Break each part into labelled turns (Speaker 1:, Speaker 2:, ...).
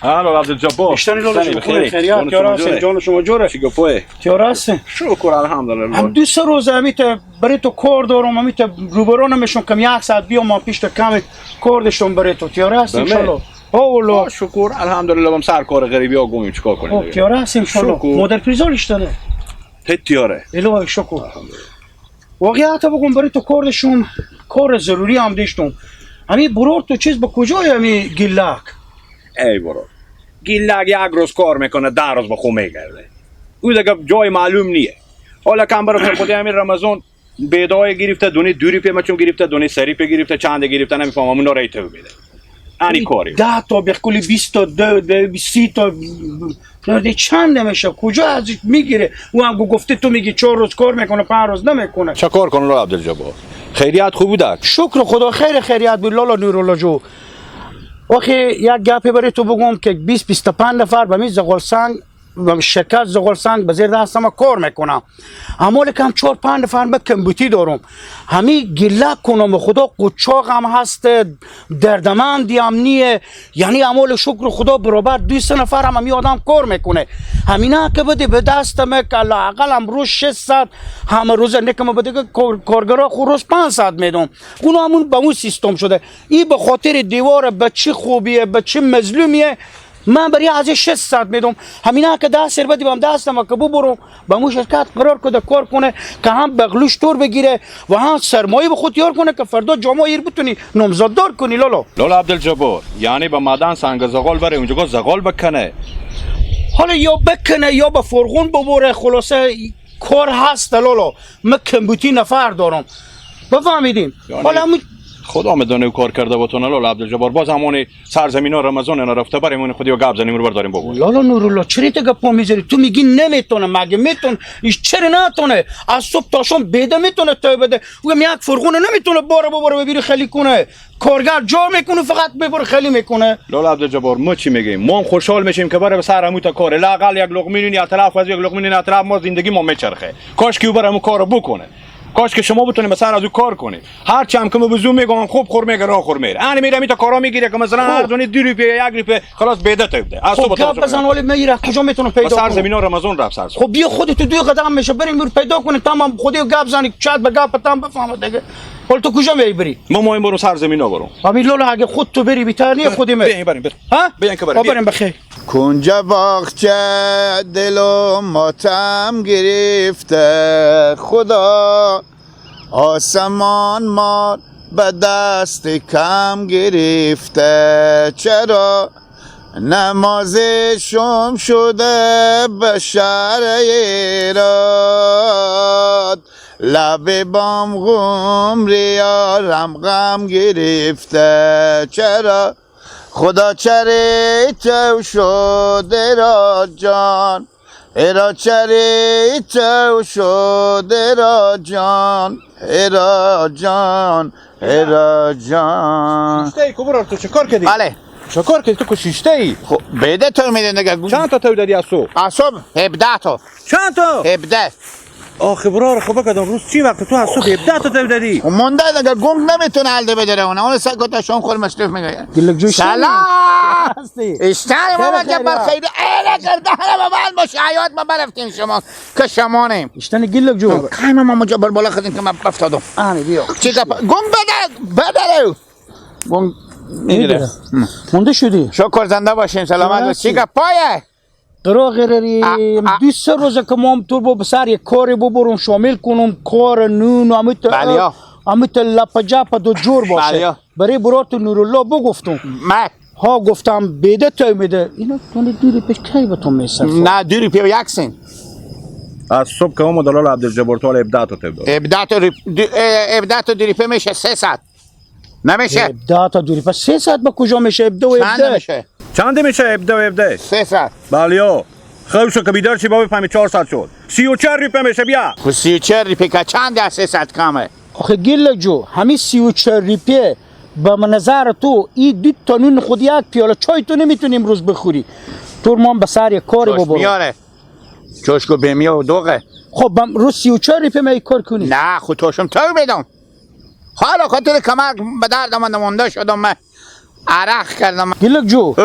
Speaker 1: الو عبدالجبار.
Speaker 2: اشتنی لالا شما خیریت تیار جان شما جوره
Speaker 1: چی گپوه
Speaker 2: تیار هستین؟
Speaker 1: شکر الحمدلله.
Speaker 2: هم دو سه روز همیت برای تو کار دارم، همیت روبرو نمیشم کم یک ساعت بیام ما پیش تو کم کار داشتم برای تو. تیار هستین ان شاءالله؟ ها والله
Speaker 1: شکر الحمدلله. بم سر کار غریبی ها گمیم چیکار کنیم
Speaker 2: دیگه. تیار هستین ان شاءالله. مادر پریزال اشتنه
Speaker 1: تیاره
Speaker 2: الهی شکر الحمدلله. واقعیت بگم برای تو کار داشتم، کار ضروری هم داشتم. همین برور تو چیز به کجای همین گیلک؟
Speaker 1: ای برو گیلک یک روز کار میکنه 10 روز به خو میگرده، او دیگه جای معلوم نیه. حالا کم برو خود همین رمضان بیدای گرفته، دونه دوری پی مچم گرفته، دونه سری پی گرفته، چند گرفته نمیفهمم، اونا ریت بده. انی کاری
Speaker 2: 10 تا بخکلی 20 تا 30 تا چند نمیشه، کجا ازش میگیره؟ او هم گفته تو میگی 4 روز کار میکنه 5 روز نمیکنه.
Speaker 1: چه کار کنه لالا عبدالجبار؟ خیریت خوب بوده؟
Speaker 2: شکر خدا خیر خیریت بود لالا نورالله جو. آخه یک گپی برای تو بگم که 20-25 نفر به می زغال سنگ و شرکت زغال سنگ به زیر دست ما کار میکنم. اما کم 4-5 نفر به کمبوتی دارم. همی گله کنم خدا قچاق هم هست، دردمندی هم نیه، یعنی امال شکر خدا برابر 200 نفر هم همی آدم کار میکنه. همینا که بده به دست ما که لااقل هم روز 600 همه روز نکم بده که کارگرا خو روز 500 میدم. اون همون به اون سیستم شده. این به خاطر دیوار به چه خوبیه به چه مظلومیه من برای از 600 میدم. همینا که 10 سر بدی بام دستم که ببرم با مو شرکت قرار کده کار کنه که هم بغلوش تور بگیره و هم سرمایه به خود یار کنه که فردا جامعه ایر بتونی نامزددار کنی. لالا
Speaker 1: لالا عبدالجبار یعنی به معدن سنگ زغال بره اونجا زغال بکنه،
Speaker 2: حالا یا بکنه یا به فرغون ببره، خلاصه کار هست لالا. من کمبوتی نفر دارم بفهمیدیم. حالا
Speaker 1: خدا میدونه کار کرده با تو لالا عبدالجبار. باز همون سرزمینا رمضان اینا رفته بریم خودی و گپ زنیم رو برداریم بابا.
Speaker 2: لالا نورالله چرا تو گپ میزنی؟ تو میگی نمیتونه، مگه میتونه؟ ایش چرا نتونه؟ از صبح تا شام بده میتونه تو بده. او یک فرغون نمیتونه باره ببره ببری خالی کنه. کارگر جا میکنه فقط ببر خالی میکنه.
Speaker 1: لالا عبدالجبار ما چی میگیم؟ ما هم خوشحال میشیم که بره به سر همون تا کار لاقل یک لقمه نون یا طرف از یک لقمه نون طرف ما زندگی ما میچرخه. کاش که او بره همون کارو بکنه. کاش که شما بتونید مثلا از او کار کنید. هر چی هم که بزو میگم خوب خور میگه راه خور میره. انا میرم تا کارا میگیره که مثلا هر دونه 2 روپیه 1 روپیه خلاص بیده تا بده. از
Speaker 2: تو گپ بزن ولی میره کجا میتونم پیدا کنم؟
Speaker 1: سر زمینا رمضان رفت سر.
Speaker 2: خب بیا خودت تو 2 قدم میشه بریم بر پیدا کنیم تمام خودی گپ زنی چت به گپ تام بفهمه دیگه. حالا تو کجا میبری؟
Speaker 1: ما مهم برو سر زمینا برو.
Speaker 2: همین لالا اگه خود تو بری بیتر نی خودی می.
Speaker 1: بریم بریم.
Speaker 2: ها؟
Speaker 1: بیان که بریم.
Speaker 2: بریم بخیر.
Speaker 3: کنج باغچه دلم ماتم گرفته، خدا آسمان ما به دست کم گرفته. چرا نماز شم شده به شهر ایراد، لب بام غمری یارم غم گرفته. چرا خدا چری تو شده را جان، ایرا چری تو شده را جان، ایرا جان، ایرا جان.
Speaker 1: شیشته ای کبرا تو چه کار کردی؟
Speaker 3: بله
Speaker 1: چه کار کردی تو که شیشته ای؟
Speaker 3: خب بده تو میدن دیگه.
Speaker 1: چند تا تو دادی از صبح؟
Speaker 3: از صبح 17 تا.
Speaker 1: چند تا؟
Speaker 3: 17.
Speaker 1: آخه برار خب بکدم روز چی وقت تو از صبح 17 تا تو دادی؟
Speaker 3: مونده دیگه گنگ نمیتونه حل بده اون. اون سگ تا شام خور مصرف میگه. سلام اشتر بابا جبار خیلی ایله کرده بابا با شایات ما برفتیم شما که شمانیم.
Speaker 2: اشتن گلک جو.
Speaker 3: خیلی ما جبر بالا خدیم که من افتادم.
Speaker 2: آنی بیا.
Speaker 3: چی گپ گنگ بده بده گنگ میگیره.
Speaker 2: مونده شدی.
Speaker 3: شکر زنده باشیم سلامت باشی. چی گپ پایه؟
Speaker 2: قرا غیری 2 روزه که ما هم تو با سر یک کاری ببرم شامل کنم کار نون و امیت لپجاپ دو جور باشه. برای برات نورالله بگفتم.
Speaker 3: من
Speaker 2: ها گفتم بیده تا میده اینا تو دوری پیش کی به تو میسر؟
Speaker 3: نه دوری پیش یک سن.
Speaker 1: از صبح که ما دلال عبدالجبار تو 17 تا تبدال.
Speaker 3: 17 تا 17 تا دوری پیش میشه 300. نمیشه.
Speaker 2: 17 تا دوری پس 300 به کجا میشه؟ 17 و 17
Speaker 3: چند میشه؟
Speaker 1: چند میشه 17 و 17؟
Speaker 3: 300.
Speaker 1: بله. خوب شو که بیدار شی بابا فهمی 400 شد. 34 ریپه میشه بیا.
Speaker 3: خب 34 ریپه که چند از 300 کمه؟
Speaker 2: آخه گیلک جو همین 34 ریپه به نظر تو این دو تا نون خود یک پیاله چای تو نمیتونی امروز بخوری. تو ما به سر یک کاری ببرم.
Speaker 3: میاره. چشکو بمیا و دوغه.
Speaker 2: خب روز 34 ریپه می کار کنی؟
Speaker 3: نه خود توشم تو بدم. حالا خاطر کمر به درد من مونده شدم، من عرق کردم.
Speaker 2: گیلک جو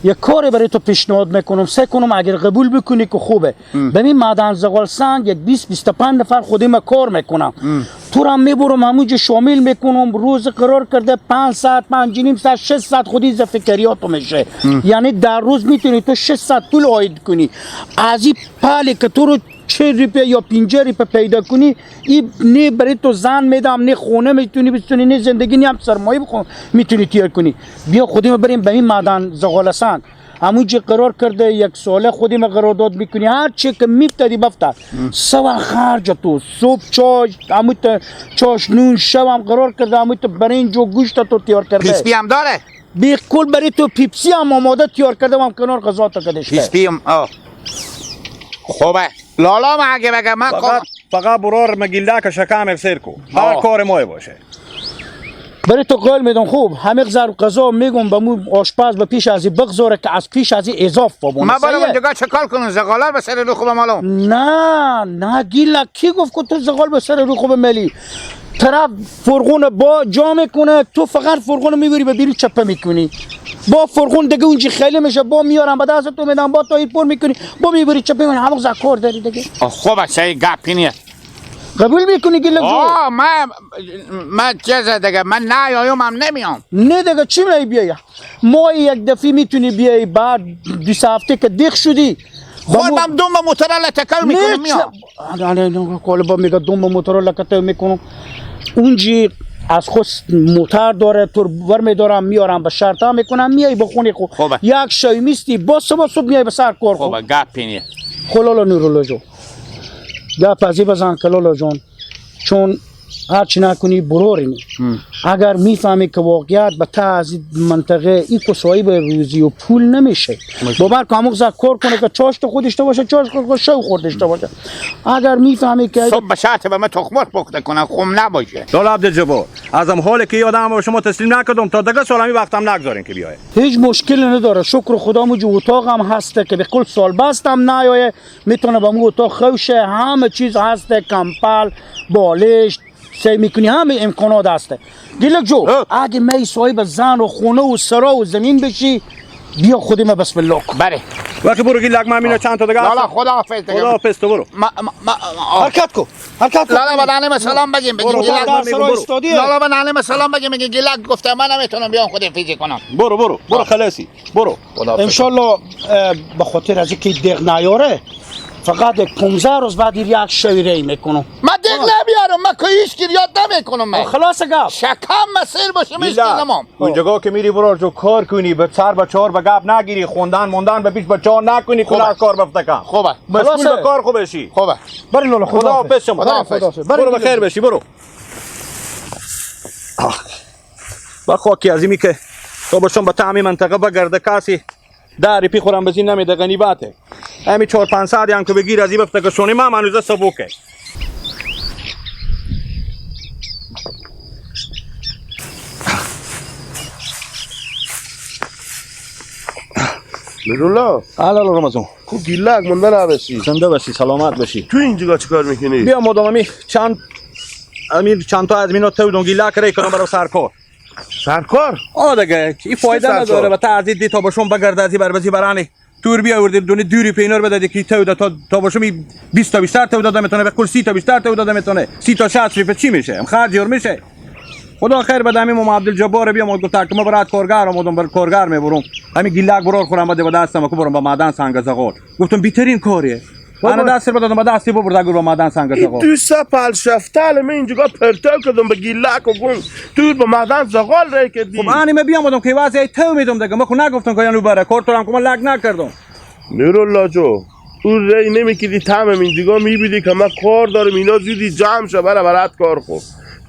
Speaker 2: یک کاری برای تو پیشنهاد میکنم، سه کنم اگر قبول بکنی که خوبه. ببین معدن زغال سنگ یک 20 25 نفر خودی ما کار میکنم، تو را میبرم همونجا شامل میکنم. روز قرار کرده 5 ساعت 5.5 ساعت 6 ساعت خودی ز فکریاتو میشه. یعنی در روز میتونی تو 6 ساعت طول عاید کنی. از این پالی که تو رو 40 روپیه یا 50 روپیه پیدا کنی، این نه برای تو زن میدم، نه خونه میتونی بتونی، نه زندگی، نه هم سرمایه میتونی تیر کنی. بیا خودی بریم به این معدن زغال سنگ، همونجا قرار کرده یک ساله خودی ما قرارداد میکنی، هر چی که میفتادی بفته سوا خرج تو، صبح چاش همون چاش نون، شب هم قرار کرده همون تو برنج و گوشت تو تیار کرده.
Speaker 3: پیسپی هم داره؟
Speaker 2: بالکل برای تو پیپسی هم آماده تیار کرده و هم کنار غذا تا کدشته.
Speaker 3: پیسپی هم خوبه. لالا ما اگه بگم من
Speaker 1: فقط برار مگیله که شکم سیر کو هر کار مای باشه
Speaker 2: برای تو قول میدم. خوب همه زر غذا میگم به مو آشپز به پیش از بگذاره که از پیش از اضاف بابون.
Speaker 3: ما برام اونجا چه کار کنم؟ زغالار به سر رو خوب مالم.
Speaker 2: نه نه گیلا کی گفت که تو زغال به سر رو خوب ملی؟ طرف فرغون با جا میکنه، تو فقط فرغون میبری به بیرون چپه میکنی. با فرغون دیگه اونجی خیلی میشه، با میارم به دست تو میدم، با تو پر میکنی، با میبری چپه میکنی، همون زکار داری دیگه.
Speaker 3: خوب است، گپی نیست.
Speaker 2: قبول میکنی گیلک جو؟
Speaker 3: من چیز دیگه من نیایم هم نمیام.
Speaker 2: نه دیگه چی می بیای؟ ما یک دفعه میتونی بیای، بعد 2 هفته که دیخ شدی
Speaker 3: خودم دوم موتور لتکل میکنم میام.
Speaker 2: نه نه کال با میگه دوم موتور لتکل میکنم. اونجی از خود موتور داره تو ور میدارم میارم به شرطا میکنم میای بخونی خو یک شای میستی با صبح میای به سر کار.
Speaker 3: خوبه گپی نیست.
Speaker 2: خلالا نورالله جو گپ از بزن کلالا جان، چون هرچی نکنی برورینی. اگر میفهمی که واقعیت به تا از منطقه این کسایی به روزی و پول نمیشه، باور که همون کار کنه که چاشت خودش تو باشه، چاشت خود شو خوردش تو باشه. اگر میفهمی که
Speaker 3: صبح به شرط به من تخم مرغ پخته کنم خم نباشه.
Speaker 1: لالا عبدالجبار ازم حال که یادم با شما تسلیم نکردم تا دیگه سال وقتم نگذارین که بیای.
Speaker 2: هیچ مشکلی نداره، شکر خدا موجود اتاقم هسته که به کل سال بستم نیایه، میتونه با مو اتاق خوشه، همه چیز هسته، کمپل، بالشت سعی میکنی همه امکانات هسته. گیلک جو اگه می صاحب زن و خونه و سرا و زمین بشی بیا خودی ما بسم الله کن.
Speaker 3: بله
Speaker 1: وقتی برو گیلک من مینا چند تا دیگه.
Speaker 3: لالا خدا حافظ دیگه.
Speaker 1: خدا حافظ تو برو.
Speaker 2: حرکت کو حرکت کو.
Speaker 3: لالا بدنم سلام بگیم بگیم گیلک. لالا بدنم سلام بگیم بگیم گیلک گفته من نمیتونم بیام خودم فیزی کنم.
Speaker 1: برو برو برو خلاصی برو.
Speaker 2: ان شاء الله به خاطر از اینکه دق نیاره فقط 15 روز بعد یک شویره میکنم.
Speaker 3: من دیگ نمیارم، من که هیچ کی یاد نمیکنم. من
Speaker 2: خلاص گپ
Speaker 3: شکم مسیر باشه میشکنم.
Speaker 1: اونجا که میری برو جو کار کنی، به سر به چهار به گپ نگیری، خوندن موندن به پیش بچه‌ها نکنی، کلا کار بفته کن.
Speaker 3: خوبه
Speaker 1: مسئول به کار خوب بشی.
Speaker 3: خوبه
Speaker 2: برو لالا
Speaker 1: خدا حافظ شما.
Speaker 3: خدا حافظ.
Speaker 1: برو به خیر بشی برو. با خاکی عظیمی که تو باشم به تعمی منطقه بگرده کاسی داری پی خورم بزین نمیده غنیباته. امی 4-5 ساعت هم که بگیر از این بفته که شونی ما منوزه سبوکه.
Speaker 4: نورالله
Speaker 1: اهلا رمضان.
Speaker 4: کو گیلک مونده نباشی.
Speaker 1: زنده باشی سلامت باشی.
Speaker 4: تو اینجا چیکار میکنی؟
Speaker 1: بیا مادام امی چند امیر چند تا از مینا تو گیلک ری کنم برای سرکار.
Speaker 4: سرکار؟
Speaker 1: آه دیگه این فایده نداره به تعزید دی تا باشم بگرده از بر برانی تور بیا آوردی دونه دوری پینار بده که تو تا باشم 20 تا بیشتر تو داده میتونه به کل 30 تا بیشتر تو داده میتونه 30 تا 60 روپیه چی میشه؟ خرج یور میشه. خدا خیر بده همین مام عبدالجبار بیا ما گفت که ما برات کارگر آمدم بر کارگر میبرم همین گیلک برار خورم بده به دستم که برم با معدن سنگ زغال. گفتم بیترین کاریه. انا دست رو دادم به دستی ببرد اگر با معدن سنگ زغال.
Speaker 4: تو سپل شفتال من اینجا پرتو کردم به گیلک و گون تو با معدن زغال ری کردی.
Speaker 1: خب انا بیام آمدم که وضعیت تو میدم دیگه، ما خو نگفتم که یانو بره کار تو هم که من لگ نکردم.
Speaker 4: نورالله جو تو ری نمیکردی تمام اینجا میبینی که من کار دارم اینا زودی جمع شه بره برات کار خوب.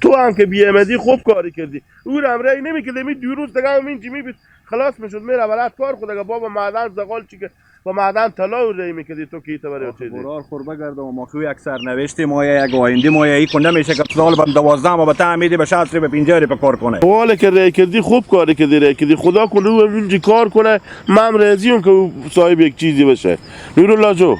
Speaker 4: تو هم که بیامدی خوب کاری کردی. او هم ری نمیکردی می دو روز دیگه هم اینجا میبید خلاص میشد میره برات کار خود. اگه بابا معدن زغال چی که با معدن طلا ری میکردی تو کی تو برای چیزی
Speaker 1: برار خور بگردم و ما خو یک سرنوشت ما یک آینده ما یک کنده میشه که سال بم 12 ما به تعمیدی به 60 به 50 به کار کنه.
Speaker 4: حالا که ری کردی خوب کاری کردی ری کردی، خدا کنه او اینجا کار کنه، من راضیم که او صاحب یک چیزی بشه. نورالله جو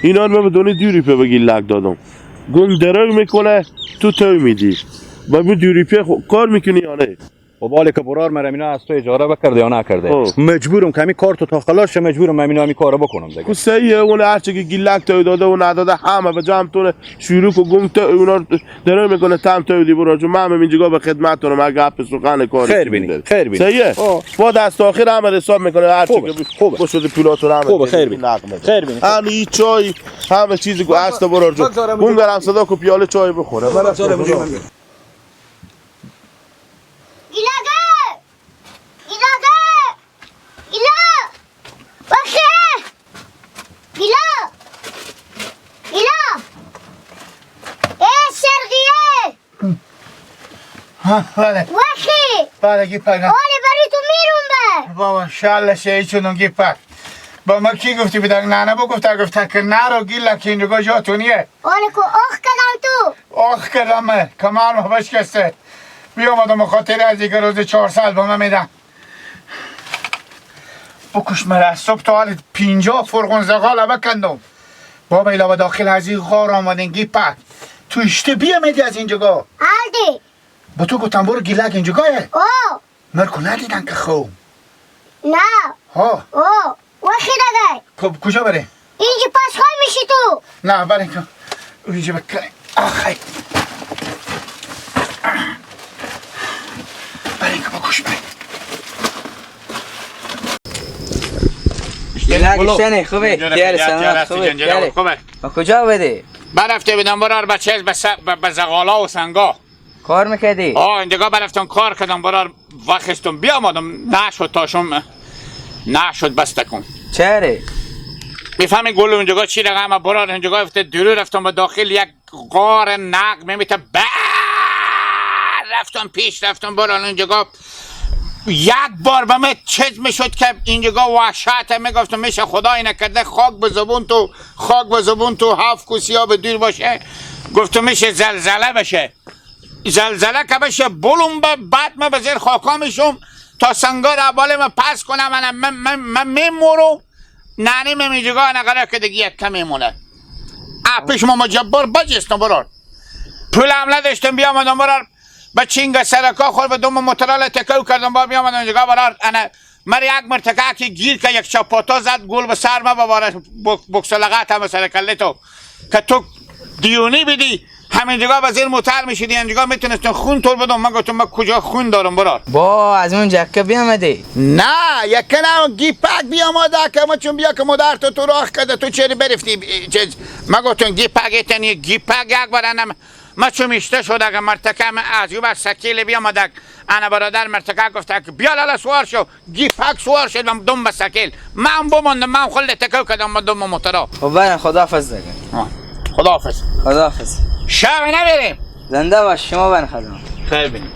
Speaker 4: اینا رو بدونی دوری په بگی لک دادم گنگ درو میکنه تو تو میدی با دوری په کار میکنی یا نه؟
Speaker 1: و بالی که برار مرم اینا از تو اجاره بکرده یا نکرده مجبورم که همین کار تو تا خلاص شه، مجبورم من اینا همین کارو بکنم دیگه.
Speaker 4: کو صحیحه، اون هرچی که گیلک تو داده و نداده همه به جمع تونه شروع کو گنگ تو اونا درو میکنه تام تو دی برار جو من هم اینجا به خدمتتونم، اگه گپ سخن کار
Speaker 1: خیر بینی خیر بینی
Speaker 4: صحیحه. با دست آخر همه حساب میکنه هرچی که بشود پولاتون همه
Speaker 1: خوبه. خیر بینی خیر بینی
Speaker 4: همه چای همه چیزی کو هست برار جو اون برم صدا کو پیاله چای بخوره.
Speaker 3: بله
Speaker 5: وخی
Speaker 3: بله گیپک
Speaker 5: آله بری تو میرون بر
Speaker 3: بابا شال شهید شدم گیپک. با ما کی گفتی بدن؟ نه نه گفته گفته که نرو گیلا که اینجا جاتونیه.
Speaker 5: آله که آخ کردم تو
Speaker 3: آخ کردم کمر ما بشکسته بیامدم خاطر از دیگه روز 400 با من میدم بکش مرا از صبح تا حال 50 فرغون زغال بکندم بابا ایلا داخل از این غار آمدین گیپک تو اشته بیامدی از اینجا
Speaker 5: هلدی
Speaker 3: با تو گفتم برو گیلک اینجا گایه؟
Speaker 5: او
Speaker 3: مرکو ندیدن که خوب
Speaker 5: نه
Speaker 3: ها
Speaker 5: او وخی دیگه
Speaker 3: خب کجا بره؟
Speaker 5: اینجا پس خواهی میشی تو
Speaker 3: نه بره که اینجا بکنه آخی بره که بکش بره
Speaker 6: گیلک اشتنه خوبه دیاره سلامت خوبه دیاره با کجا بده؟
Speaker 3: برفته بدم برار بچه به زغالا و سنگا
Speaker 6: کار میکردی؟
Speaker 3: آه اینجا برفتم کار کردم برار وقتم بیامدم نشد تاشم نشد بسته کن.
Speaker 6: چرا؟
Speaker 3: میفهمی گل اونجا چی رقم برار اینجا افته درو رفتم به داخل یک غار نق میمیته رفتم پیش رفتم برار اونجا یک بار به من چیز میشد که اینجا وحشت میگفتم میشه خدای نکرده خاک به زبون تو خاک به زبون تو هفت کوسیا به دور باشه گفتم میشه زلزله بشه زلزله که بشه بلوم به بعد من به زیر خاکا میشم تا سنگار اول من پس کنم من من من میمورم ننیم اینجا نقره که دیگه یک کم میمونه پیش ما مجبور بجستم برار پول هم نداشتم بیامدم برار به چینگ سرکا خور به دوم موترال تکو کردم با بیامدم اینجا برار انا من یک مرتکه که گیر که یک چاپاتا زد گل به سر ما بباره بکسلغت هم سر تو که تو دیونی بدی همین جگاه به زیر موتر میشیدی اینجا میتونستن خون تور بدم من گفتم من کجا خون دارم برار
Speaker 6: با از اون جکه بیامدی
Speaker 3: نه یک نه گیپک بیامده که ما چون بیا که مادر تو تو راه کرده تو چرا برفتی چیز من گفتم گیپک تنی گیپک یک بار انم ما چون میشته شد اگه مرتکه از یو بر سکیل بیامده انا برادر مرتکه گفته که بیا لالا سوار شو گیپک سوار شد من دم به سکیل من بماندم من خل تکو کردم من دم موترا.
Speaker 6: خب برم خداحافظ دیگه.
Speaker 3: خداحافظ
Speaker 6: خداحافظ
Speaker 3: شب نبریم
Speaker 6: زنده باش شما بن خدمت
Speaker 3: خیر بینیم.